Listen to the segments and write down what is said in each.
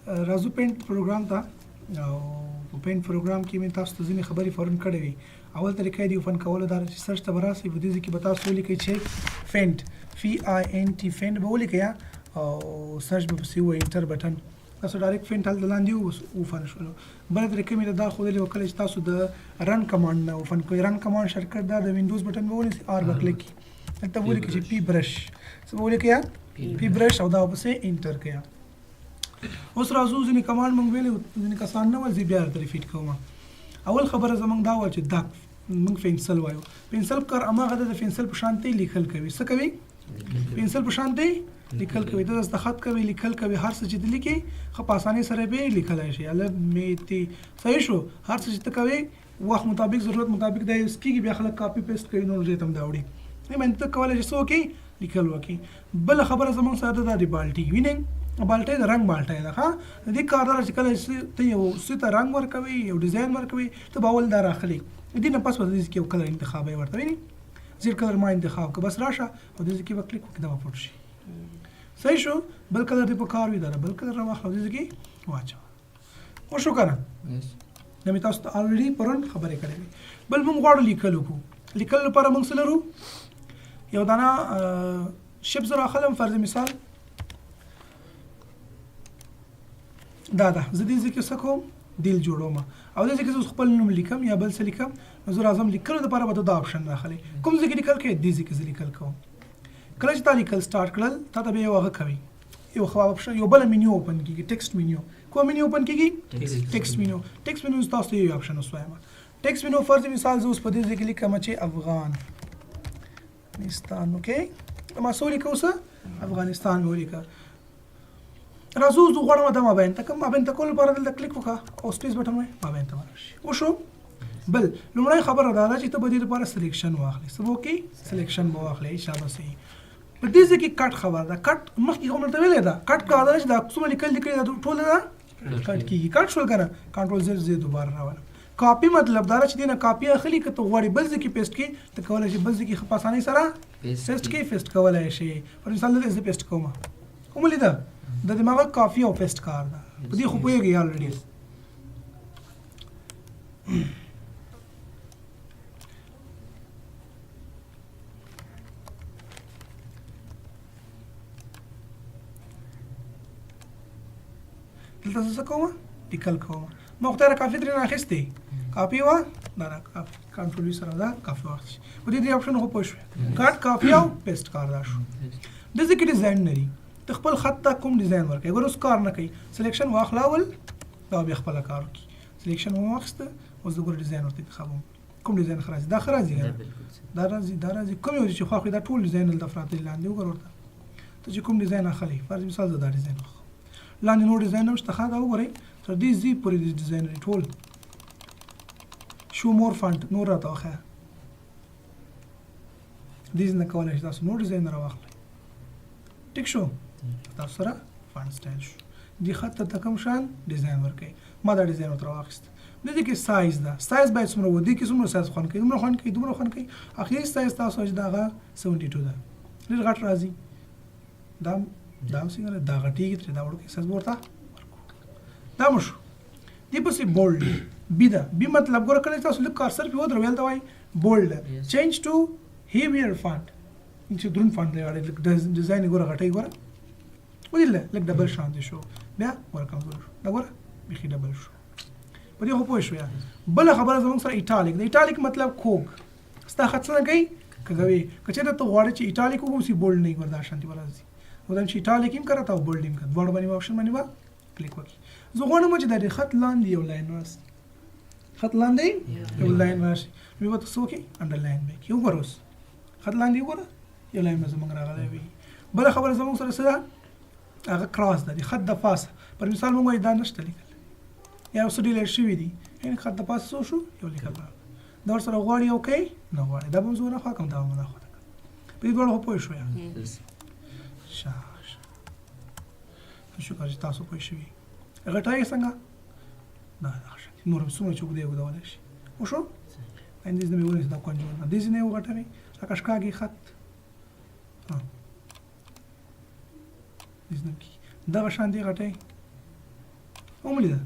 راځو پینټ پروګرام ته. او په پینټ پروګرام کې مې تاسو ته ځینې خبرې پرون کړې وې. اول طریقه یې د اوپن کولو دا چې سرچ ته به راسئ، په دې ځای کې به تاسو ولیکئ چې فینټ، فی آی این ټي، فینټ به ولیکئ او سرچ به پسې ووایئ، انټر بټن، تاسو ډایرکټ فینټ هلته لاندې اوپن شولو. بله طریقه مې دا ښودلې وه، کله چې تاسو د رن کمانډ نه اوپن کوئ، رن کمانډ شارټکټ دا د وینډوز بټن به ونیسئ، آر به کلیک کړئ، دلته به ولیکئ چې پی برش، څه به ولیکئ؟ پی برش، او دا ورپسې انټر کړئ. اوس راځو ځینې کمانډ مونږ ویلي، ځینې کسان نه ول، زه بیا درته ریپیټ کوم. اول خبره زمونږ دا وه چې دا مونږ پنسل وایو، پنسل کار هماغه ده، د پنسل په شان ته لیکل کوي. څه کوي؟ پنسل په شان ته لیکل کوي. ته دستخط کوي، لیکل کوي، هر څه چې ته لیکې ښه په اسانۍ سره به لیکلی شي. الف م ت، صحیح شو. هر څه چې ته کوې وخت مطابق ضرورت مطابق دا یوز کېږي، بیا خلک کاپي پیسټ کوي، نور ځای ته هم دا وړي. باندې ته کولی شې څه وکړې؟ لیکل وکړي. بله خبره زموږ سره ده، دا د بالټي وینئ، بالټۍ د رنګ بالټۍ ده. ښه، د دې کار دا چې کله ته یو څه ته رنګ ورکوي، یو ډیزاین ورکوي، ته به اول دا راخلې، د دې نه پس به د دې کې یو کلر انتخابوي ورته. ویني زیر کلر ما انتخاب کړ، بس راشه او دې کې به کلیک وکړې، دا به پټ شي. صحیح شو. بل کلر دې په کار وي، دا بل کلر راواخله او دې کې واچوه. وشو که نه؟ دا مې تاسو ته الریډي پرون خبرې کړې وې. بل موږ غواړو لیکل وکړو. لیکلو لپاره موږ څه لرو؟ یو دانه شیپ زه راخلم، فرض مثال دا ده، زه دې ځای کې څه کوم؟ دیل جوړوم، او دې ځای کې زه خپل نوم لیکم یا بل څه لیکم. نو زه راځم لیکلو لپاره به ته دا آپشن راخلې، کوم ځای کې لیکل کوې؟ دې ځای کې زه لیکل کوم. کله چې تا لیکل سټارټ کړل، تا ته بیا یو هغه کوي، یو خو آپشن، یو بله مینیو اوپن کیږي، ټیکسټ مینیو. کوم مینیو اوپن کیږي؟ ټیکسټ مینیو. ټیکسټ مینیو تاسو ته یو آپشن اوس وایم. ټیکسټ مینیو فرض مثال زه اوس په دې ځای کې لیکم چې افغانستان. اوکې، ما څه ولیکه؟ اوس افغانستان مې ولیکه. راځو زه غواړم دا مابین ته کوم. مابین ته کولو لپاره دلته کلیک وکړه او سپیس بټن وایي، مابین ته راشي. وشو. بل لومړی خبره دا ده چې ته به دې لپاره سلیکشن واخلې. څه به وکړې؟ سلیکشن به واخلې. شابه صحیح. په دې ځای کې کټ خبره ده، کټ مخکې هم درته ویلې ده. کټ کار دا چې دا څومره لیکل دي کړي، دا ټول ده کټ کېږي. کټ شول که نه؟ کنټرول زیډ زه دوباره راولم. کاپي مطلب دا چې دې نه کاپي اخلي، که ته غواړې بل ځای کې پیسټ کړې، ته کولی شې بل ځای کې ښه په اسانۍ سره پیسټ کړې، پیسټ کولی شې. پر مثال دلته زه پیسټ کوم، ومو لیده د دماغ کافي او پیسټ کار ده. په دې خو پوهېږئ الریډي. دلته زه څه کوم؟ لیکل کوم. ما خو تیره کافي ترې نه اخیستې، کاپي وه، دا را کاپي کنټرول وي سره دا کافي واخیستې. په دې درې آپشن خو پوه شوې، کټ، کاپي او پیسټ کار دا شو. دې ځای کې ډیزاین نه لري، ته خپل خط ته کوم ډیزاین ورکوې. ګوره اوس کار نه کوي، سلیکشن واخله اول، دا بیا خپله کار وکړي. سلیکشن مو واخیسته، اوس زه ګوره ډیزاین ورته انتخابوم. کوم ډیزاین ښه راځي؟ دا ښه راځي که نه؟ دا راځي، دا راځي، کوم یو چې خوښ وي. دا ټول ډیزاین دلته پراته دي لاندې، وګوره ورته ته چې کوم ډیزاین اخلې. فرض مثال زه دا ډیزاین واخلم، لاندې نور ډیزاین هم شته. ښه دا وګورئ، تر دې ځای پورې دې ډیزاین لري ټول. شو مور فانټ نور راته وښیه. دې ځای نه کولی شئ تاسو نور ډیزاین راواخلئ. ټیک شو، تاسو سره فانټ سټایل شو. دې خط ته کوم شان ډیزاین ورکوي؟ ما دا ډیزاین ورته راواخیست. د دې کې سایز ده، سایز باید څومره و، دې کې څومره سایز خوند کوي؟ دومره خوند کوي، دومره خوند کوي. اخري سایز تاسو چې دا هغه 72 ده، ډېر غټ راځي. دا دا هم څنګه ده؟ دا غټېږي ترې، دا وړوکی سایز به ورته ورکړو. دا مو شو. دې پسې بولډ بي ده. بي مطلب ګوره کله چې تاسو لږ کارسر پې ودروئ، هلته وایي بولډ چینج ټو هیویر فانټ، چې دروند فانټ دی، لږ ډیزاین یې ګوره غټوي. ګوره ولیدله، لږ ډبل شان دی شو، بیا ګوره کمزوری شو، دا ګوره بیخي ډبل شو. په دې خو پوه شوې. بله خبره زموږ سره ایټالیک ده. ایټالیک مطلب کوږ، ستا خط څنګه کوي؟ کوږوي. که چېرته ته غواړې چې ایټالیک وګورې، بولډ نه وي، ګوره دا شان دې به راځي. نو دا چې ایټالیک هم کړه او بولډ هم کړه، دواړو باندې آپشن باندې به کلیک وکړي. زه غواړم چې د دې خط لاندې یو لاین راشي، خط لاندې یو لاین راشي، نو به ته څه وکړې؟ انډرلاین به کړې. وګوره اوس خط لاندې وګوره، یو لاین به زموږ راغلی وي. بله خبره زموږ سره څه ده؟ هغه کراس ده، د خط د پاسه. پر مثال موږ وایو دا نشته لیکل یا یو څه ډیلیټ شوي دي، یعنې خط د پاسه څه شو؟ یو لیکل راغلی. دا ورسره غواړي او کوي نه غواړي، دا به هم زه ونه خوا کوم، دا به هم ونه خوا کوم. په دې دواړو خو پوه شوې؟ ښه شکر چې تاسو پوه شوي. غټه یې څنګه؟ دا دغه شان دي، نور هم څومره چې اوږده یې اوږدولی شي. وشو؟ دې ځای نه مې ونیسه، دا کنجوړ نه، دې ځای نه یې وغټوي، لکه ښکاږي خط. دې ځای نه کېږي. دغه شان دی غټی. ومولیده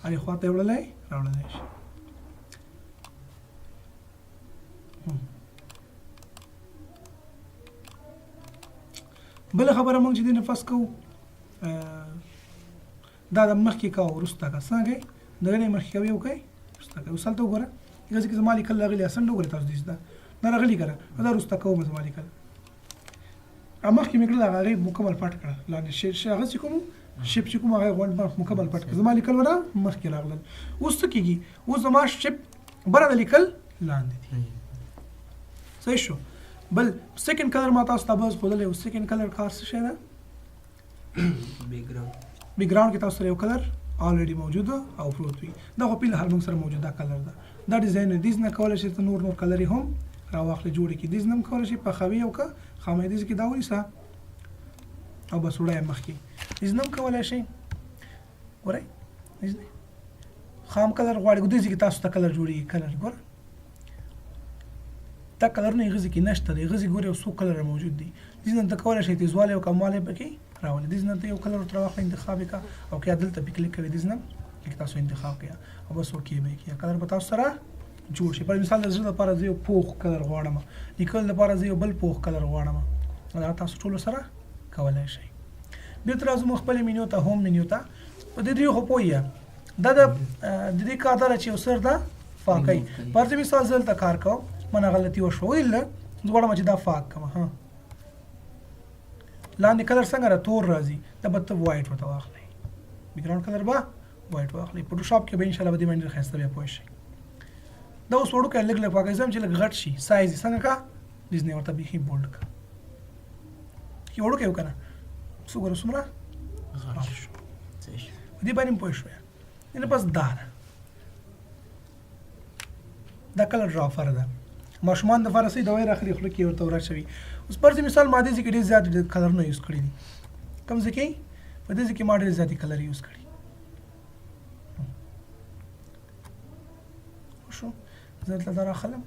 هرې خوا ته یې وړلی راوړلی شي. بله خبره موږ چې دې نفس کوو دا د مخکې کا او وروسته کا څنګه کوي دغه نه مخکې کوي او کوي وروسته کوي. اوس هلته وګوره دغه ځای کې زما لیکل راغلي اسنډ وګوره تاسو دې دا نه راغلي که نه دا وروسته کوم زما لیکل مخکې مې کړل هغه هغې مکمل پټ کړه لاندې هغه چې کوم شیپ چې کوم هغه غونډ مکمل پټ کړه زما لیکل ونه مخکې راغلل. اوس څه کېږي؟ اوس زما شیپ بره د لیکل لاندې دي. صحیح شو. بل سیکنډ کلر ما تاسو ته بس ښودلی و. سیکنډ کلر کار څه شی ده؟ بیک ګراوند کې تاسو سره یو کلر already موجود او پروت وي. دا خو په الحال موږ سره موجوده کلر ده. دا ډیزاین دیز نه کولی شي ته نور نور کلر هم راواخلې جوړې کړي. دیز نه هم کولی شي پخوي او که خامې دیز کې دا ونیسه او بس وړی مخکې دیز نه هم کولی شي. ګورئ دیز نه خام کلر غواړي دیز کې تاسو ته کلر جوړیږي. کلر ګوره دا کلرونه یې غزي کې نشته دی. غزي ګوري او څو کلر موجود دي. دیز نه ته کولی شي تیزوالی او کموالی پکې راولي. دیز نه ته یو کلر ورته راواخله انتخاب یې کړه او که دلته پې کلیک کوي دیز نه پکې تاسو انتخاب کړئ او بس okay به یې کړئ. کلر به تاسو سره جوړ شي. پر مثال د زړه لپاره زه یو پوخ کلر غواړم، لیکل لپاره زه یو بل پوخ کلر غواړم. دا تاسو ټولو سره کولای شئ. بیرته راځو موږ خپلې مینیو ته، home menu ته. په دې درې خو پوه یم. دا د دې کار دا چې یو سر دا پاکوي. فرض مثال زه دلته کار کوم، منه غلطي وشوه ویل زه غواړم چې دا پاک کړم. ها لاندې کلر څنګه را تور راځي، دا به ته white ورته واخلې، background color به white واخلې. فوټوشاپ کې به ان شاء الله به دې باندې ډېر ښایسته بیا پوه شئ. دا اوس وړوکی لږ لږ پاکوي، ځم چې لږ غټ شي سایز یې څنګه کا ډیزنی ورته بیخي bold کا یو وړوکی وکنه نه څو ګوره څومره غټ شو. په دې باندې پوه شوې نه. بس دا ده دا کلر ډراپر ده. ماشومان د فارسي دوای راخلي خوله کې ورته وراچوي. اوس فرض مثال ما دې ځای کې ډېر زیات کلرونه use کړي دي. کوم ځای کې؟ په دې ځای کې ما ډېر زیات کلر use کړي شو. زه دلته دا راخلم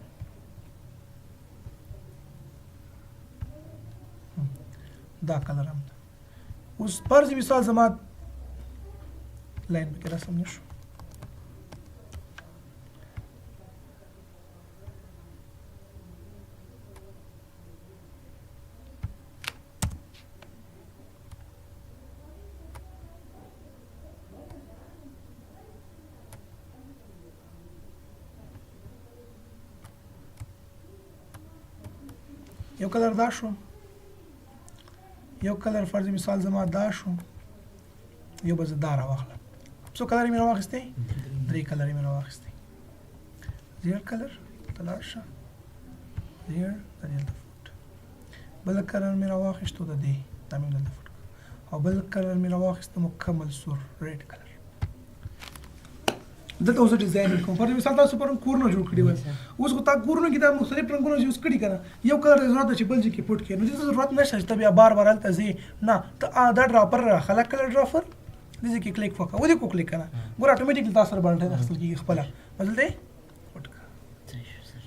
دا کلر هم ده. اوس فرض مثال زما line پکې رسم نه شو. یو کلر دا شو، یو کلر فرض مثال زما دا شو، یو به زه دا راواخلم. څو کلر مې راواخیستې؟ درې کلر مې راواخیستې. زیړ کلر ته لاړ شه، زیړ د دې دلته فوټ. بل کلر مې راواخیستو د دې، دا مې دلته فوټ. او بل کلر مې راواخیستو مکمل سور red color. دلته اوس ډیزاین کوم. فرض مثال تاسو پرون کورونه جوړ کړي وای، اوس خو تا کورونو کې دا مختلف رنګونه use کړي کنه. یو کلر ضرورت ده چې بل ځای کې پټ کړي، نو دې ته ضرورت نشته چې ته بیا بار بار هلته ځې. نه ته دا dropper راخله، کلر dropper دې ځای کې کلیک وکړه، ودې کو کلیک کنه ګوره automatically تاسو سره باندې اخیستل کېږي خپله. بس دلته پټ کړه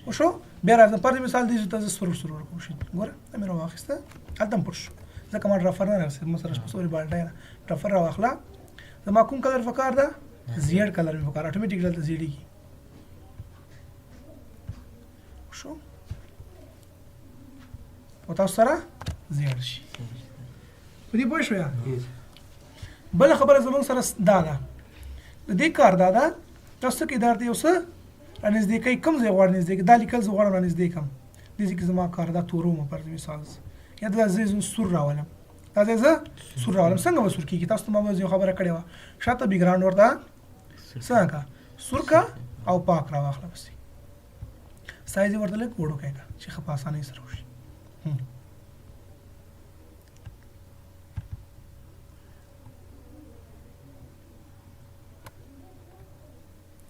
وشو. بیا راځم فرض مثال دې ته زه سرور سرور کوم شي. ګوره دا مې راواخیسته، هلته هم پټ شو ځکه ما dropper نه راغسته، ما سره شپه سوري بالټی ده. dropper راواخله، زما کوم کلر پکار ده؟ زیړ کلر مې پکار، اتوماتیک دلته زیړیږي شو او تاسو سره زیړ شي. په دې پوه شوې؟ بله خبره زموږ سره دا ده، د دې کار دا ده تاسو کې دا یو څه رانږدې کوي. کوم ځای غواړم نږدې کړم؟ دا لیکل زه غواړم رانږدې کړم. دې ځای کې زما کار دا توروم فرض مثال یا دا ځای زه سور راولم، دا ځای زه سور راولم. څنګه به سور کېږي؟ تاسو ته ما به یو خبره کړې وه، شاته background ورته څنګه سور کا او پاک راواخله، بس سایز یې ورته لږ وړوکی کړه چې ښه په اسانۍ سره وشي.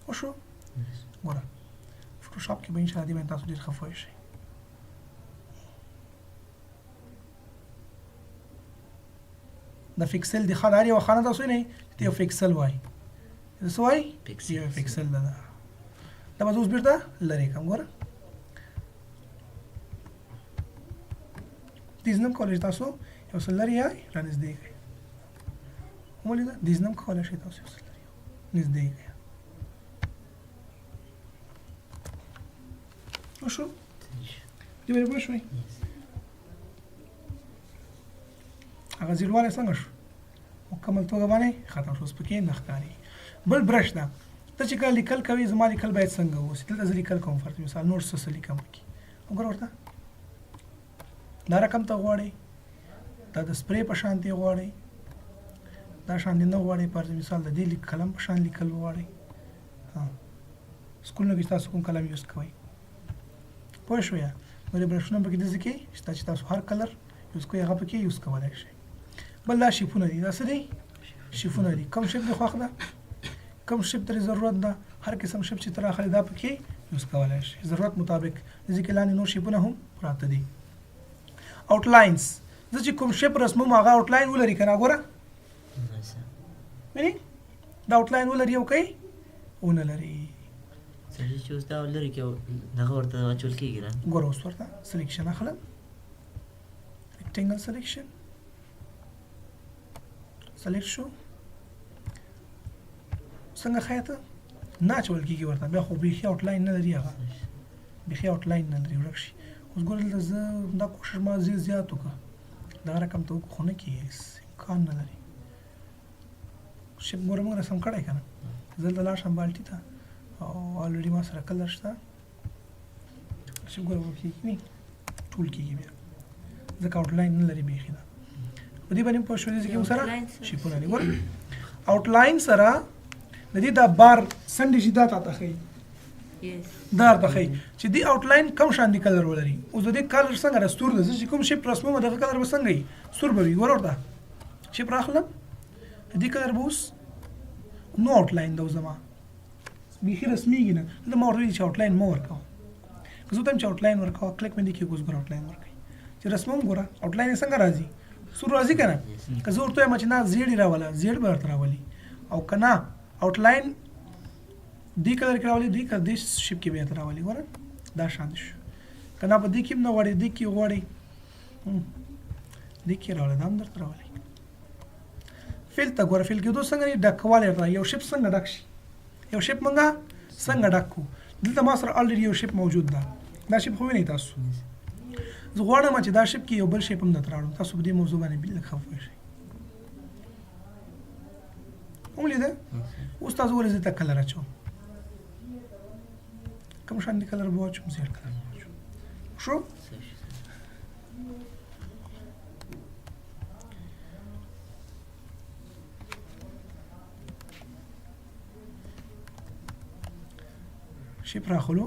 وشو. ګوره فوټوشاپ کې به ان شاء الله دې باندې تاسو ډېر ښه پوه شئ. د pixel د خان هر یوه خانه تاسو نه ته یو pixel وای، دا څه وای؟ یو pixel ده. دا به زه اوس بیرته لرې کړم. ګوره دیز نم کولی شئ تاسو یو څه لرې یا رانږدې کړئ. ولیده دیز نم کولی شئ تاسو یو څه لرې. نږدې کړئ. وشو؟ دې باندې پوه شوئ؟ هغه زیړوالی څنګه شو؟ مکمل توګه باندې ختم شو، اوس پکې نه ښکاري. بل برش ده، ته چې کله لیکل کوې زما لیکل باید څنګه اوسي؟ دلته زه لیکل کوم، فرض مثال نور څه څه لیکم پکې، وګوره ورته دا رقم ته غواړې، دا د سپری په شان دی غواړې، دا شان دی نه غواړې، فرض مثال د دې لیک قلم په شان لیکل غواړې. ها سکولونو کې تاسو کوم قلم یوز کوئ پوه شوئ؟ نورې برشونه پکې داسې کې شته چې تاسو هر کلر یوز کوئ هغه پکې یوز کولی شئ. بل دا شیپونه دي، دا څه دي؟ شیپونه دي. کوم شیپ دې خوښ ده، کوم شیپ ترې ضرورت ده، هر قسم شیپ چې ته راخلې دا پکې یوز کولی شي ضرورت مطابق. دې کې لاندې نور شیپونه هم پراته دي. آوټلاینز، زه چې کوم شیپ رسموم هغه آوټلاین ولري که نه؟ ګوره وینې دا آوټلاین ولري او که ونه لري. چې اوس دا لري کې دغه ورته اچول کېږي نه؟ ګوره اوس ورته سلیکشن اخلم، ریکټینګل سلیکشن سلیکټ شو. څنګه ښایي ته نه اچول کېږي ورته، بیا خو بیخي آوټلاین نه لري، هغه بیخي آوټلاین نه لري، ورک شي. اوس ګوره دلته زه دا کوشش ما زیات زیات وکړه دغه رقم ته وکړو، خو نه کېږي، هېڅ امکان نه لري. شیپ ګوره موږ رسم کړی که نه، زه دلته لاړ شم بالټي ته او الریډي ما سره کلر شته. شیپ ګوره ورک کېږي نه، ټول کېږي بیا، ځکه آوټلاین نه لري بیخي. ده په دې باندې پوه شولې چې سره شیپونه دي. ګوره آوټلاین سره د دې دا بار څنډې چې دا تا ته ښیي، دا درته ښیي چې دې آوټلاین کوم شان دي کلر ولري. اوس د دې کلر څنګه ده؟ سور ده. زه چې کوم شیپ رسموم دغه کلر به څنګه وي؟ سور به وي. ګوره ورته شیپ راخلم، د دې کلر به اوس نو آوټلاین ده، زما بیخي رسمیږي نه. دلته ما ورته ویلي چې آوټلاین مه ورکوه، که زه ورته وایم چې آوټلاین ورکوه، کلیک مې دې کې اوس ګوره آوټلاین ورکوي چې رسموم. ګوره آوټلاین یې څنګه راځي؟ سور راځي که نه؟ که زه ورته وایم چې نه زیړ یې راوله، زیړ به ورته راولي، او که نه آوټلاین دې کلر کې راولي، دې کلر دې شیپ کې به ورته راولي. ګوره دا شان شو. که نه په دې کې هم نه غواړي، دې کې غواړي، دې کې راولي، دا هم درته راولي. فیل ته ګوره، فیل کېدو څنګه دی؟ ډکوالی ورته، یو شیپ څنګه ډک شي، یو شیپ مونږه څنګه ډک کړو؟ دلته ما سره الریډي یو شیپ موجود ده، دا شیپ خو وینئ تاسو. زه غواړم چې دا شیپ کې یو بل شیپ هم درته راوړم، تاسو په دې موضوع باندې لږ ښه پوه شئ. ولیده؟ اوس تاسو ګورئ زه ته کلر اچوم، کوم شان دي کلر به واچوم؟ زیړ کلر به واچوم. شو؟ شیپ راخلو،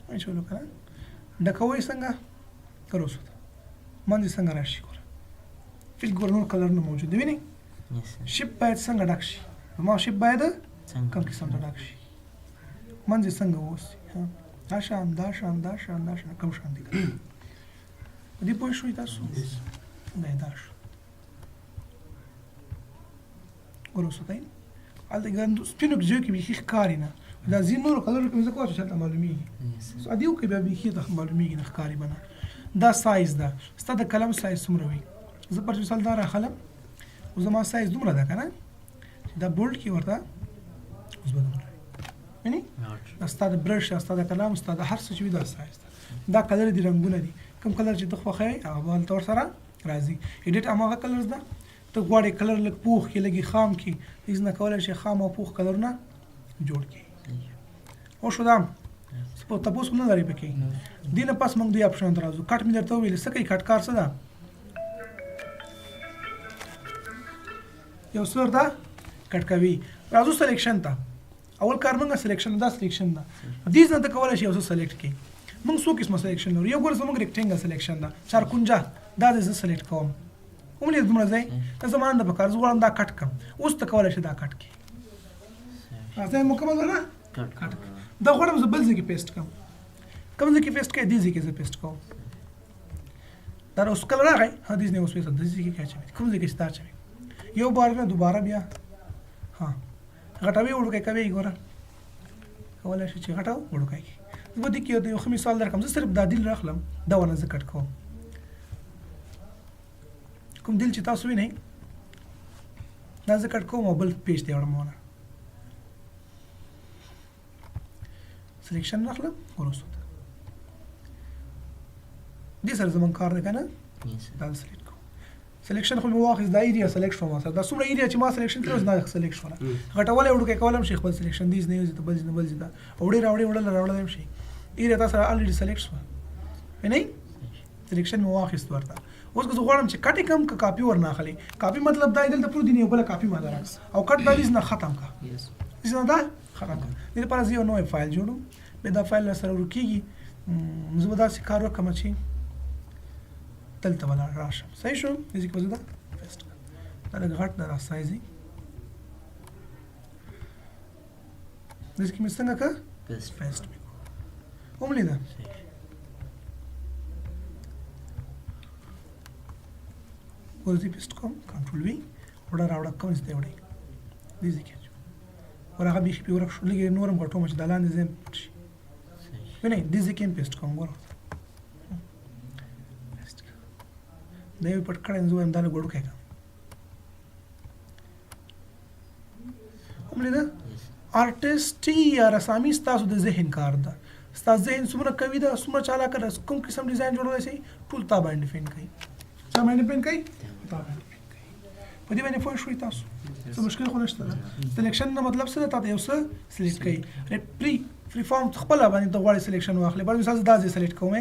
اچولو که نه؟ ډکوئ څنګه؟ کله اوس ورته منځ یې څنګه راشي؟ ګوره فیل، ګوره نور کلرونه موجود دي، وینئ؟ شیپ باید څنګه ډک شي؟ زما شیپ باید کوم قسم ته ډک شي؟ منځ یې څنګه واوسي؟ دا شان، دا شان، دا شان، دا شان، کوم شان دی؟ په دې پوه شوئ تاسو؟ دا دا شو. ګوره اوس ورته هلته ګرد سپینو ځایو کې بیخي ښکاري نه، دا ځینې نورو کلرو کې ځکه واچو چې هلته معلومیږي. ادیو کې بیا بیخي ته معلومیږي نه، ښکاري به نه. دا سایز ده، ستا د قلم سایز څومره وي؟ زه پر مثال دا راخلم، اوس زما سایز دومره ده که نه، چې دا بولډ کې ورته اوس به دومره وي، وینې؟ دا ستا د برش، دا ستا د قلم، ستا د هر څه چې وي دا سایز ده. دا کلر دي، رنګونه دي، کوم کلر چې ته خوښوې هغه به هلته ورسره راځي. ایډیټ هماغه کلرز ده. ته غواړې کلر لږ پوخ کړې، لږ یې خام کړې، هېڅ نه کولی شې خام او پوخ کلرونه جوړ کړې. وشو؟ دا تپوس خو نه لرې پکې؟ دې نه پس موږ دې اپشن ته راځو. کټ مې درته وویل څه کوي؟ کټ کار څه ده؟ یو څه ورته کټ کوي. راځو سلیکشن ته. اول کار موږ سلیکشن، دا سلیکشن ده، دې ځای ته کولی شي یو څه سلیکټ کړي. موږ څو قسمه سلیکشن لرو. یو ګوره زموږ ریکټینګل سلیکشن ده، چارکنجه، دا زه سلیکټ کوم. ولې دومره ځای ته زما نه ده پکار، زه غواړم دا کټ کړم. اوس ته کولی شې دا کټ کړې. ځای مکمل نه کټ. دا غواړم زه بل ځای کې پیسټ کړم. کوم ځای کې پیسټ کړې؟ دې ځای کې زه پیسټ کوم. دا اوس کله راغی، ها دې ځای اوس پیسټ دې ځای کې اچوي، کوم ځای کې چې دا اچوي یو بار نه دوباره بیا ها غټوي وړوکی کوي. ګوره کولی شي چې غټه وړوکی کړي. زه به دې کې یو ښه مثال درکړم. زه صرف دا دیل راخلم، دا ونه زه کټ کوم. کوم دل چې تاسو وینئ دا زه کټ کوم او بل پیج ته وړم ونه سلیکشن راخلم وروسته دې سره زمونږ کار دی که نه؟ دا سلیکټ کوم. سلیکشن خو مې واخیست، دا ایریا سلیکټ شو ما سره، دا څومره ایریا چې ما سلیکشن کړو دا سلیکټ شوله. غټولی وړوکی کولی هم شي خپل سلیکشن، دې نه یو ځای ته بل ځای نه بل ځای ته وړې راوړې وړل راوړلی هم شي. ایریا تا سره الریډي سلیکټ شوه، وینئ؟ سلیکشن مې واخیست ورته. اوس که زه غواړم چې کټ یې کړم که کاپي ورنه اخلي، کاپي مطلب دا دی دلته پروت دی یو بله کاپي ما ته راکړه او کټ دا دې نه ختم کړه، دې نه دا ختم کړه. دې لپاره زه یو نوی فایل جوړوم، بیا دا فایل سره ورکېږي. زه به داسې کار وکړم چې دلته به لاړ راشم، صحیح شو؟ دې ځای کې به زه دا پیسټ کړم، دا لږ غټ ده دا سایز یې. دې ځای کې مې څنګه کړه؟ پیسټ مې کړو، ومې لیده. اوس دې پیسټ کوم، کنټرول وي، وړه راوړه کوم ځای ته یې وړئ، دې ځای کې اچوم. ور هغه بیخي پرې ورک شو، لږ یې نور هم غټوم چې دا لاندې ځای پټ شي. وینئ دې ځای کې هم پیسټ کوم، ګوره پیسټ کړه، دا یې پټ کړی، زه وایم دا لږ وړوکی کړم. ومې لیده؟ آرټیسټي یا رسامي ستاسو د ذهن کار ده. ستاسو ذهن څومره قوي ده، څومره چالاکه ده، کوم قسم ډیزاین جوړولی شي، ټول تا باندې ډیپینډ کوي. چا باندې ډیپینډ کوي؟ تا باندې ډیپینډ کوي. په دې باندې پوه شوئ تاسو؟ څه مشکل خو نشته ده. سلیکشن نه مطلب څه ده؟ تا ته یو څه سلیکټ کوي. فری فارم خپله باندې ته غواړې سلیکشن واخلې. بل مثال زه دا ځای سلیکټ کوم،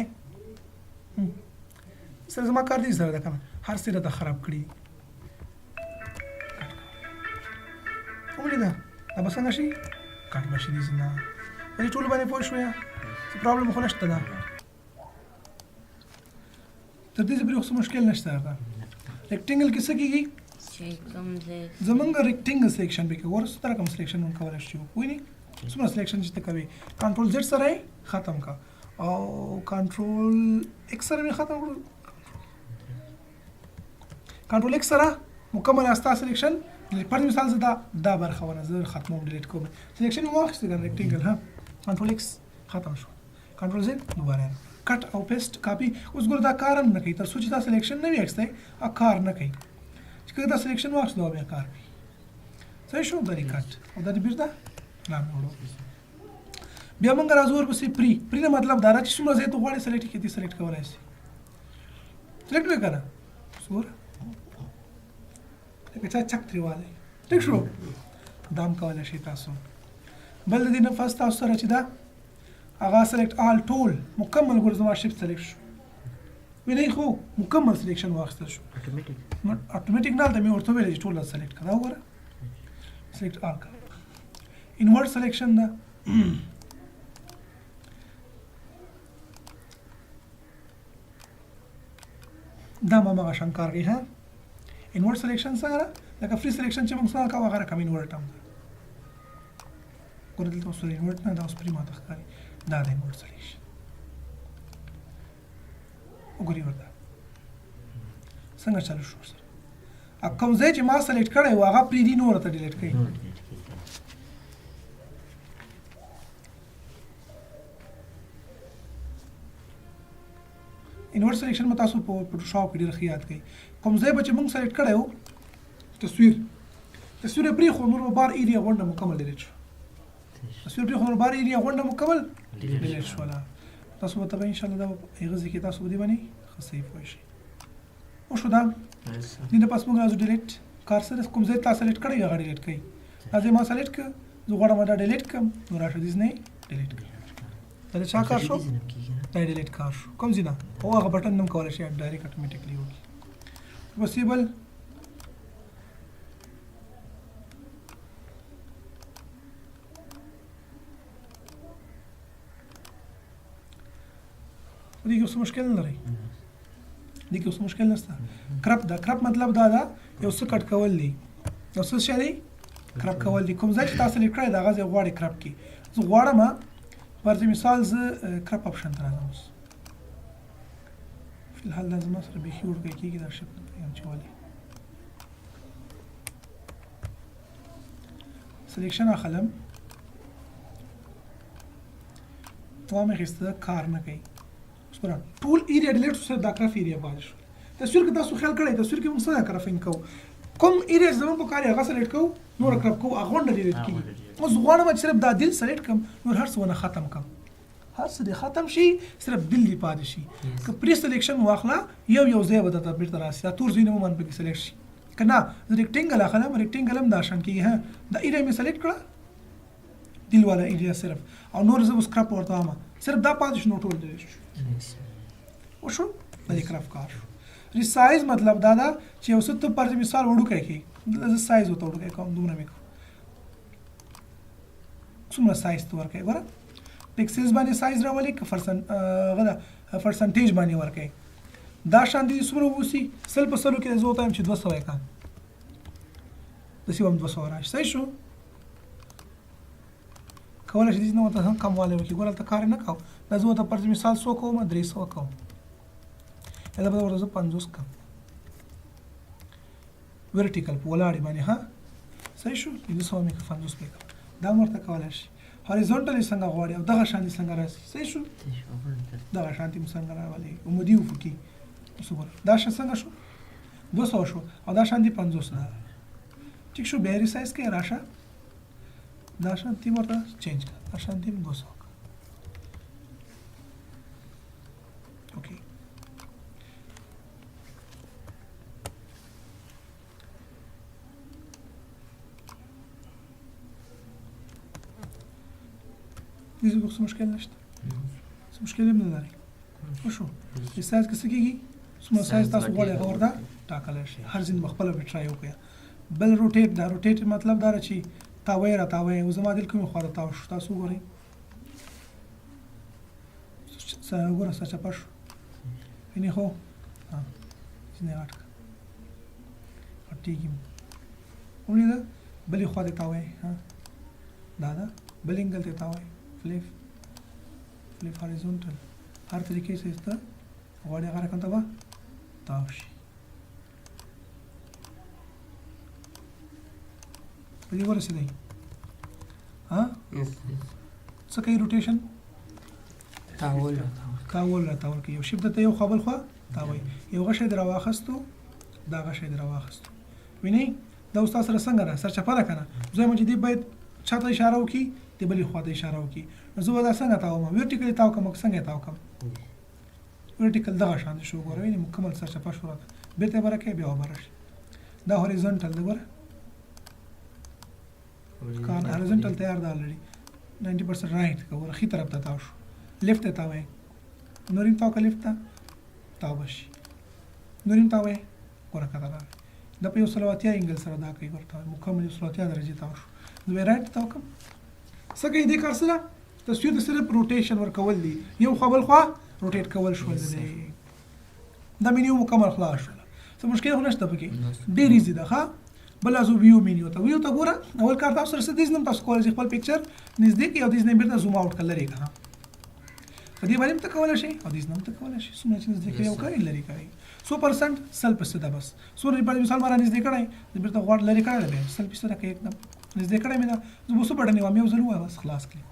سره زما کار دې سره ده که نه، هر څه راته خراب کړي. ومې لیده؟ دا به څنګه شي؟ کټ به شي دې نه. په دې ټولو باندې پوه شوې؟ څه پرابلم خو نشته ده. تر دې پورې خو څه مشکل نشته درته. ریکټینګل کې څه کېږي؟ زمونږ ریکټینګل سلیکشن به کوو، ورسره څه رقم سلیکشن مونږ کولی شو؟ وینې څومره سلیکشن چې ته کوې، کنټرول زیډ سره یې ختم کړه او کنټرول ایکس سره مې ختم کړو. کنټرول ایکس سره مکمل ستا سلیکشن. فرض مثال زه دا برخه ونه زه ختموم، ډیلیټ کوم. سلیکشن مې واخیست که نه ریکټینګل، ها کنټرول ایکس ختم شو، کنټرول زیډ دوباره کټ او پیسټ کاپي. اوس ګوره دا کار هم نه کوي، تر څو چې دا سلیکشن نه وي اخیستی هغه کار نه کوي. چې کله دا سلیکشن واخیست نو بیا کار کوي. صحیح شو؟ دا دې کټ او دا دې بېرته رامې وړو. بیا موږ راځو ورپسې پري. پري نه مطلب دا ده چې څومره ځای ته غواړې سلیکټ کړې، ته سلیکټ کولی شي. سلیکټ وکړه که نه؟ اوس ګوره لکه چا چک ترې والی. ټیک شو؟ دا هم کولی شئ تاسو. بل د دې نه فرض تاسو سره چې دا هغه سلیکټ آل ټول مکمل، ګوره زما شیپ سلیکټ شو، وینئ؟ خو مکمل سلیکشن واخیستل شو. اتوماتیک نه، هلته مې ورته وویل چې ټول سلیکټ کړه. دا وګوره سلیکټ آل کړه. انورټ سلیکشن ده. دا ما هماغه شان کار کوي. ها انورټ سلیکشن څنګه ده؟ لکه فری سلیکشن چې موږ څنګه کوو هغه رقم انورټ هم ده. ګوره دلته اوس انورټ نه، دا اوس پرې ماته ښکاري. دا د انورټ سلیکشن وګورئ ورته څنګه چالو شو سره. کوم ځای چې ما سلیکټ کړی و هغه پرېږدي، نور ته ډیلیټ کوي. انورټ سلیکشن به تاسو په فوټوشاپ کې ډېر ښه یاد کړئ. کوم ځای به چې موږ سلیکټ کړی و تصویر یې پرېښود، نور به بار ایریا غونډه مکمل ډیلیټ شو. تصویر پرېښود، نور بار ایریا غونډه مکمل ډیلیټ شوله. تاسو به ته به انشاءالله دا هغه ځای کې تاسو به دې باندې ښه صحیح پوه شئ. وشو دا دې نه پس موږ راځو ډیلیټ کار سره. کوم ځای تا سلیکټ کړی هغه ډیلیټ کوي. دا ځای ما سلیکټ کړ، زه غواړم دا ډیلیټ کړم، نو راشه دې نه ډیلیټ کړم. دا د چا کار شو؟ دا ډیلیټ کار شو. کوم ځای نه او هغه بټن نم کولی شي ډایرکټ اتوماتیکلی وکړي. ورپسې بل په دې کې څه مشکل نه لري، دې کې څه مشکل نشته. کرپ ده. کرپ مطلب دا ده یو څه کټ کول دي، یو څه شی دی کرپ کول دي. کوم ځای چې تاسو سلیکټ کړی دا هغه ځای غواړي کرپ کړي. زه غواړم فرض مثال زه کرپ اپشن ته راځم. اوس فی الحال دا زما سره بیخي وړوکی کېږي دا شپ نه پوهېږم چې ولې. سلیکشن اخلم، وامې اخیسته، کار نه کوي. اوس ګوره ټول ایریا ډیلیټ شو، صرف دا کرف ایریا پاتې شو. تصویر کې تاسو خیال کړی، تصویر کې موږ څه کرفینګ کوو؟ کوم ایریا چې زموږ په کار هغه سلیکټ کوو، نور کرف کوو، هغه غونډه ډیلیټ کیږي. اوس غواړم چې صرف دا دل سلیکټ کړم، نور هر څه ونه ختم کړم، هر څه دې ختم شي، صرف دل دې پاتې شي. که پری سلیکشن واخله، یو یو ځای به درته بیرته راشي، دا تور ځایونه به پکې سلیکټ شي. که نه زه ریکټینګل اخلم، ریکټینګل هم دا شان کېږي. ها، دا ایریا مې سلیکټ کړه، دل والا ایریا صرف، او نور زه اوس کرپ ورته وایم، صرف دا پاتې شو، نو ټول ډیلیټ شو. وشو د دې کرپ کار شو. ریسایز مطلب دا ده چې یو څه ته فرض مثال وړوکی کې، زه سایز ورته وړوکی کوم، دومره مې کوم، څومره سایز ته ورکوي. ګوره پکسلز باندې سایز راولي که فرسن هغه ده پرسنټیج باندې ورکوي. دا شان دي څومره ووسي، 100 په 100 کې زه ورته وایم چې 200 یې کړه، داسې به هم 200 راشي. صحیح شو؟ کولی شي دې نه ورته هم کموالی وکړي. ګوره هلته کار یې نه کوو، دا زه ورته فرض مثال څو کوم، 300 کوم، یا دا به ورته زه 50 کوم، ورټیکل په ولاړې باندې. ها صحیح شو، 500 مې که 50 پرې کوم، دا هم ورته کولی شي. هاریزونټل یې څنګه غواړي او دغه شان یې څنګه راسي. صحیح شو، دغه شان یې څنګه راولي عمودي افقي. اوس وګوره دا شان څنګه شو، 200 شو، او دا شان دې 50 نه. ټیک شو، بیا ریسایز کوي، راشه دا شان تیم ورته چینج کړه، دا شان تیم 200 کړه. اوکې دې څه مشکل نشته، څه مشکل هم نه لري. وشو سایز کې څه کېږي، څومره سایز تاسو غواړئ هغه ورته ټاکلی شئ، هر ځین به خپله به ټرای وکړئ. بل روټیټ، دا روټیټ مطلب دا چې تاوی را تاوی، او زما دل کومې خوا ته تاو شو، تاسو وګورئ، وګوره سرچپه شو، وینې خو ځینې غټ کړه، غټېږي ولیده، بلې خوا ته تاوی، ها دا ده، بل انګل ته تاوی، فلیپ فلیپ هاریزونټل، هر طریقې سره ته غواړې هغه رقم ته به تاو شي. په دې ورسېدی؟ ها څه کوي روټیشن؟ تاول تاول را تاول کوي، یو شیپ درته یو خوا بل خوا تاوي، یو غشی دې راواخیستو، دا غشی دې راواخیستو، وینئ دا اوس تاسو سره څنګه ده، سرچپه ده که نه؟ زه وایم چې دې باید چا ته اشاره وکړي، دې بلې خوا ته اشاره وکړي، نو زه به دا څنګه تاوم، ورټیکل یې تاو کړم که څنګه یې تاو کړم؟ ورټیکل دغه شان شو، ګوره وینئ مکمل سرچپه شو راته، بېرته یې بره کوي، بیا به بره شي. دا هوریزونټل دی، ګوره کار هوریزونټل تیار ده الریډي 90% رایټ که ګوره ښي طرف ته تاو شو، لیفت ته تاوی، نور هم تاو که لیفت ته تاو به شي، نور هم تاوی، ګوره کته راغی، دا په 180 انګل سره دا کوي، ګوره تاوی مکمل 180 درجې تاو شو. زه به رایټ ته تاو کړم. څه کوي دې کار سره؟ تصویر ته صرف روټیشن ورکول دي، یو خوا بل خوا روټیټ کول شول دي. دا مینیو مکمل خلاص شول، څه مشکل خو نشته پکې، ډېر ایزي ده. ښه بل راځو ویو مینیو ته. ویو ته ګوره اول کار تاسو سره څه دې ځینم تاسو کولی شئ خپل پکچر نږدې کړئ او دې ځینې بېرته زوم آوټ کړئ، لرې کړه، په دې باندې هم ته کولی شئ او دې ځینې هم ته کولی شئ، څومره چې نږدې کړئ او کړئ لرې کړئ. څو پرسنټ؟ 100% ده بس. څومره پر مثال ما را نږدې کړی، زه بېرته غواړم لرې کړی دی، 100% ده که یکدم نږدې کړی مې ده، زه به څه بټن وهم، یو ځل ووایم بس خلاص کړي.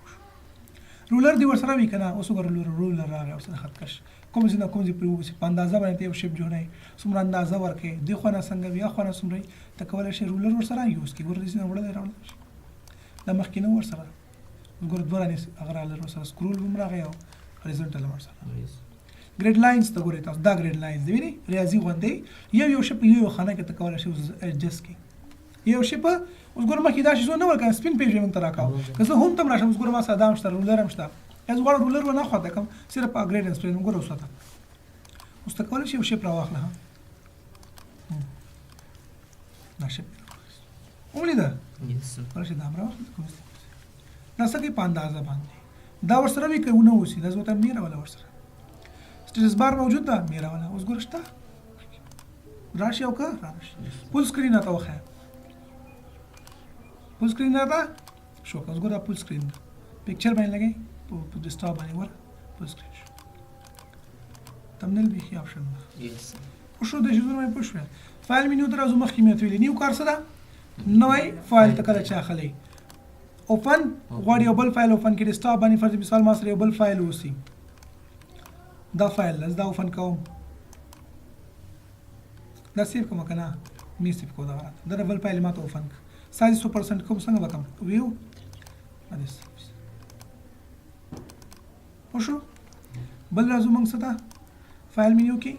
رولر دې ورسره وي که نه؟ اوس وګوره رولر راغی ورسره، خط کش کوم ځای نه کوم ځای پرې وباسي، په اندازه باندې ته یو شیپ جوړوي، څومره اندازه ورکوي، دې خوا نه څنګه وي، اخوا نه څومره وي، ته کولی شې رولر ورسره یوز کړي. ګوره دې ځای نه وړلی راوړلی شي، دا مخکې نه ورسره، اوس ګوره دوه رانیسي، هغه راغلی ورسره، سکرول هم راغی او هوریزونټل هم ورسره. ګریډ لاینز ته ګورئ تاسو، دا ګریډ لاینز دی، وینئ ریاضي غوندې یو یو شی په یو یو خانه کې ته کولی شې اوس اډجسټ کړي یو شی په. اوس ګوره مخکې دا شی نه ورکړه، سپین پیج یې موږ ته راکاوه، که زه هم تم راشم، اوس ګوره ما سره دا هم شته، رولر هم شته، زه غواړم رولر ونه خواته کړم، صرف په ګریډ سپین ګوره اوس ورته، اوس ته کولی شې یو شیپ راواخله. ها دا شیپ ولیده، کولی شې دا هم راواخله، دا څه کوي په اندازه باندې، دا ورسره وي که ونه اوسي، دا زه ورته مې راوله ورسره. سټیټس بار موجود ده، مې راوله، اوس ګوره شته، راشي او که رانشي. فول سکرین راته وښیه، فول سکرین راته شو که اوس ګوره فول سکرین ده، پکچر باندې لګوي په ډیسکټاپ باندې، ګوره فول سکرین شو. تمنیل بیخي آپشن ده. وشو د شیزونه مې پوه شوې. فایل مینیو ته راځو، مخکې مې ورته ویلي نیو کار څه ده، نوی فایل ته کله چې اخلئ اوپن غواړي یو بل فایل اوپن کړي، ډیسکټاپ باندې فرض مثال ما سره یو بل فایل اوسي، دا فایل زه دا اوپن کوم. دا سیف کوم کنه می سیف کو دا راته دا بل فایل ماته اوپن سایز 100% کوم څنګه وکم ویو ادیس وشو. بل راځو موږ څه ته فایل مینیو کې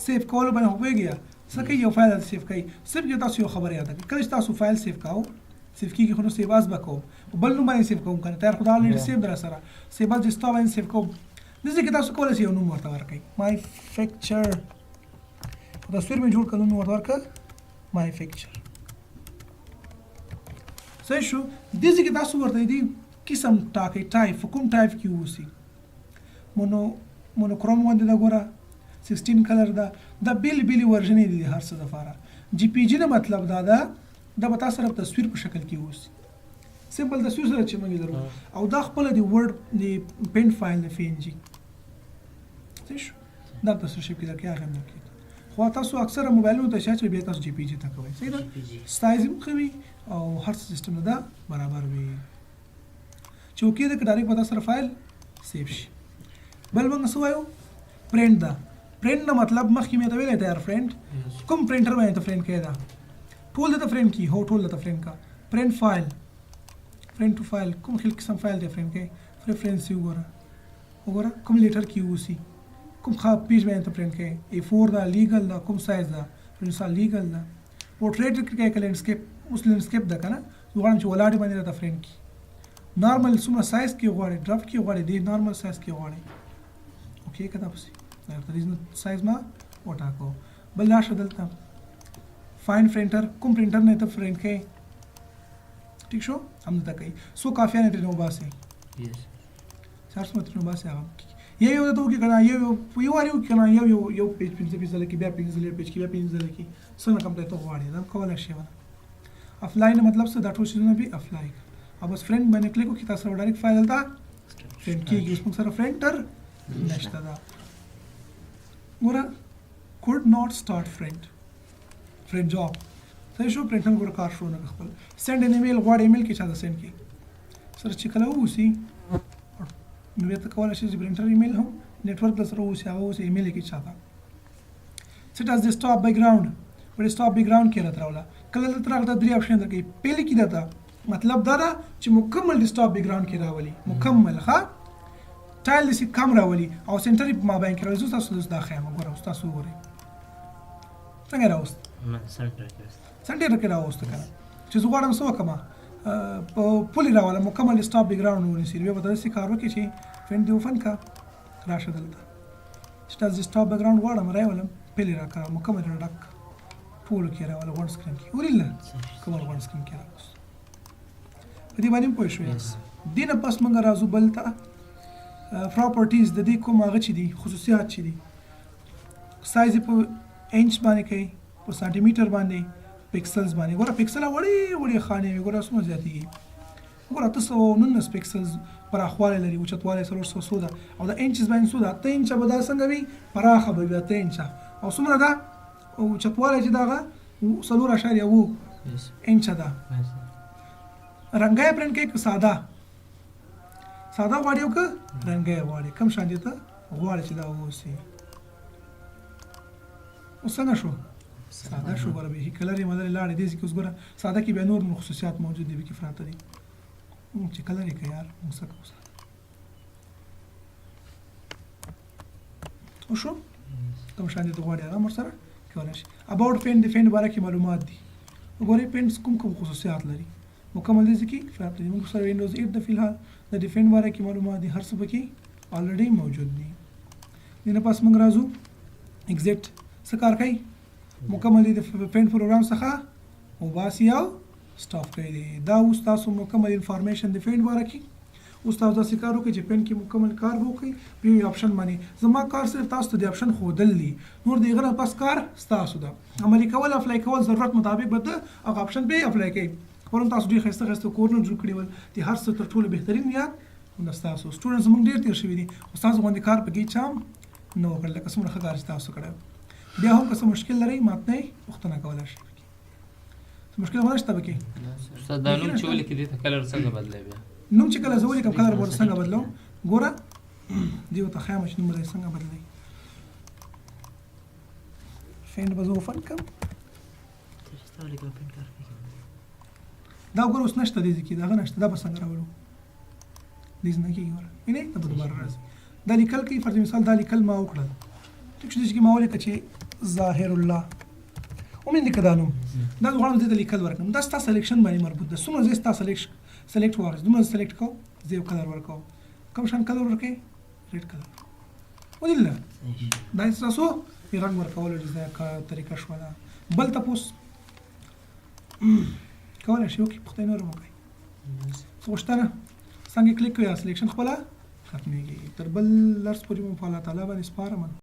سیف کولو باندې خو پوهېږئ څه کوي یو فایل سیف کوي. صرف یو تاسو یو خبره یاده کړئ، کله چې تاسو فایل سیف کوو سیف کېږي خو نو سیف از به کوم بل نوم باندې سیف کوم که نه تیار خو دا الریډي سیف در سره سیف از ډیسکټاپ باندې سیف کوم. دې ځای کې تاسو کولی شئ یو نوم ورته ورکړئ مای فیکچر، تصویر مې جوړ کړ نوم مې ورته ورکړ مای فیکچر. صحیح شو. دې ځای کې تاسو ورته دې قسم ټاکئ ټایپ په کوم ټایپ کې اوسي، مونوکروم غوندې ده ګوره 16 کلر ده، دا بېلې بېلې ورژنې دي هر څه دپاره. جی پی جي نه مطلب دا ده دا به تاسو سره تصویر په شکل کې اوسي، سمپل تصویر سره چې موږ لرو، او دا خپله د ورډ د پینټ فایل نه پی این جي. صحیح شو. دا تصویر شکل کې درکې هغه هم درکې، خو تاسو اکثره موبایلونو ته چې بیا تاسو جی پی جي ته کوئ. صحیح ده، سایز هم ښه وي او هر څه سیستم ده برابر وي چې اوکې ده که ډایرکټ به تاسو سره فایل سیف شي. بل موږ څه وایو پرینټ ده. پرینټ نه مطلب مخکې مې ته ویلی تیار پرینټ کوم پرینټر باندې ته پرینټ کوې، دا ټول درته فریم کړي، هو ټول درته فریم کا. پرینټ فایل، پرینټ ټو فایل کوم خل قسم فایل دی فریم کوي، پریفرنس یې وګوره وګوره کوم لیټر کې اوسي، کوم ښه پیج باندې ته پرینټ کوې، ای فور ده، لیګل ده، کوم سایز ده، پرینټ لیګل ده. پورټریټ کې که لینډسکیپ، اوس لینډسکیپ ده که نه، زه غواړم چې ولاړې باندې راته فریم کړي. نارمل څومره سایز کې غواړې، ډرافټ کې غواړې، دی نارمل سایز کې غواړې. اوکې که دا پسې سایز ما وټاکو. بل راشه دلته فاین پرینټر، کوم پرینټر نه ته پرینټ کوې، ټیک شو، هم دلته کوي. څو کافیانې ترې نه وباسې، هر څومره ترې نه وباسې هغه یو یو درته وکړي که نه، یو یو یو وارې وکړي که نه، یو یو یو پیج پنځه پنځه ځله کړي، بیا پنځه ځله پیج کړي، بیا پنځه ځله کړي، څنګه کم ته غواړې دا هم کولی شې. ونه افلاین مطلب څه، دا ټول څیزونه به افلای کړه او بس فرینټ باندې کلیک وکړي، تاسو سره ډایرکټ فایل دلته فرینټ کېږي. اوس موږ سره فرینټر نشته ده. ګوره could not start print، print job. صحیح شو. پرینټ هم ګوره کار شروع نه کړ خپل. سینډ ان ایمیل غواړي ایمیل کې چا ته سینډ کړي سره چې کله واوسي نو بیا ته کولی شې چې پرینټر ایمیل هم نیټورک در سره واوسي، هغه اوسي ایمیل کې چا ته. سیټ از ډیسکټاپ بیکګراوند، په ډیسکټاپ بیکګراوند کې راته راوله. کله دلته راغله درې آپشن درکوي، پیل کې درته مطلب دا ده چې مکمل ډیسکټاپ بیکګراوند کې راولي، مکمل ښه ټایل داسې کم راولي او سنټر یې په مابین کې راولي. زه تاسو اوس دا ښیم، ګوره اوس تاسو وګورئ څنګه راوست، سنټر کې راوست که نه چې زه غواړم څه وکړم په پولې راولم مکمل ډیسکټاپ بیکګراوند ونیسي. بیا به داسې کار وکړي چې فرینډ دې اوپن کړه، راشه دلته چې تاسو ډیسکټاپ بیکګراوند غواړم راولم، پلې راکړه مکمل راډک ټولو کې راوله غونډ سکرین کې ولیدله مکمل غونډ سکرین کې راوست. په دې باندې هم پوه شوې. دې نه پس موږ راځو بل ته پراپرټیز د دې کوم هغه چې دي خصوصیات چې دي، سایز یې په انچ باندې کوي، په سانټي میټر باندې، پکسلز باندې. ګوره پکسل وړې وړې خانې وي، ګوره څومره زیاتېږي، ګوره 819 پکسلز پراخوالی لري، اوچتوالی 400 څو ده، او د انچز باندې څو ده، 8 انچه به دا څنګه وي، پراخه به وي 8 انچه، او څومره ده اوچتوالی چې دغه 4.7 انچه ده. رنګه یې پرنټ کوي که ساده؟ ساده غواړي او که رنګه یې غواړي، کوم شان دې ته غواړي چې دا واوسي. اوس څنګه شو؟ ساده شو. ګوره بیخي کلر یې مدلې لاړې. دې ځای کې اوس ګوره ساده کې بیا نور نور خصوصیات موجود دي پکې پراته دي چې کلر یې که یار موږ څه کوو. ساده وشو، کوم شان دې ته غواړي هغه هم ورسره کولی شي. اباوټ پینټ، د پینټ باره کې معلومات دي. وګورئ پینټ کوم کوم خصوصیات لري، مکمل دې ځای کې پراته دي. موږ سره وینډوز 8 د فی الحال د ډیفینډ باره کې معلومات دي، هر څه پکې الریډي موجود دي. دې نه پس موږ راځو ایگزیټ څه کار کوي، مکمل دې د پینټ پروګرام څخه وباسي او سټاپ کوي دی. دا اوس تاسو مکمل انفارمیشن د پینټ باره کې. اوس تاسو داسې کار وکړئ چې پینټ کې مکمل کار وکړئ په یو آپشن باندې. زما کار صرف تاسو ته د آپشن ښودل دي، نور د هغه نه پس کار ستاسو ده. عملي کول اپلای کول ضرورت مطابق به ته هغه آپشن پرې اپلای کوي. پرون تاسو ډېر ښایسته ښایسته کورونه جوړ کړي ول، د هر څه تر ټولو بهترین یاد هم ستاسو سټوډنټس زموږ ډېر تېر شوي دي، خو ستاسو غوندې کار پکې چا هم نه وکړ لکه څومره ښه کار چې تاسو کړی. بیا هم که څه مشکل لرئ ماته یې پوښتنه کولی شئ. پکې څه مشکل خو نشته پکې؟ استاد دا نوم چې ولیکې دې ته کلر څنګه بدلوي بیا؟ نوم چې کله زه ولیکم کلر به ورته څنګه بدلوم؟ ګوره دې ورته ښایم چې نوم به څنګه بدلوي. فینډ به زه اوپن کړم. دا وګوره اوس نشته دې ځای کې، دغه نشته، دا به څنګه راولو؟ دې ځای نه کېږي، ګوره وینئ دا به دوباره راځي. دا لیکل کوي، فرض مثال دا لیکل ما وکړل، ټیک شو، دې کې ما ولیکه چې ظاهر الله ومې لیکه دا نوم، دا زه غواړم دې ته لیکل ورکړم. دا ستا سلیکشن باندې مربوط ده، څومره زه ستا سلیکټ واخیست، دومره سلیکټ کوم، زه یو کلر ورکوم. کوم شان کلر ورکوي؟ ریډ کلر. ودیله دا ستاسو د رنګ ورکولو ډیزاین طریقه شوه. ده بل تپوس کولی شئ وکړئ، پوښتنې نور مو کوئ. څه غوښتنه څنګه کلیک کوئ، سلیکشن خپله ختمېږي. تر بل درس پورې مو په الله تعالی باندې سپارم.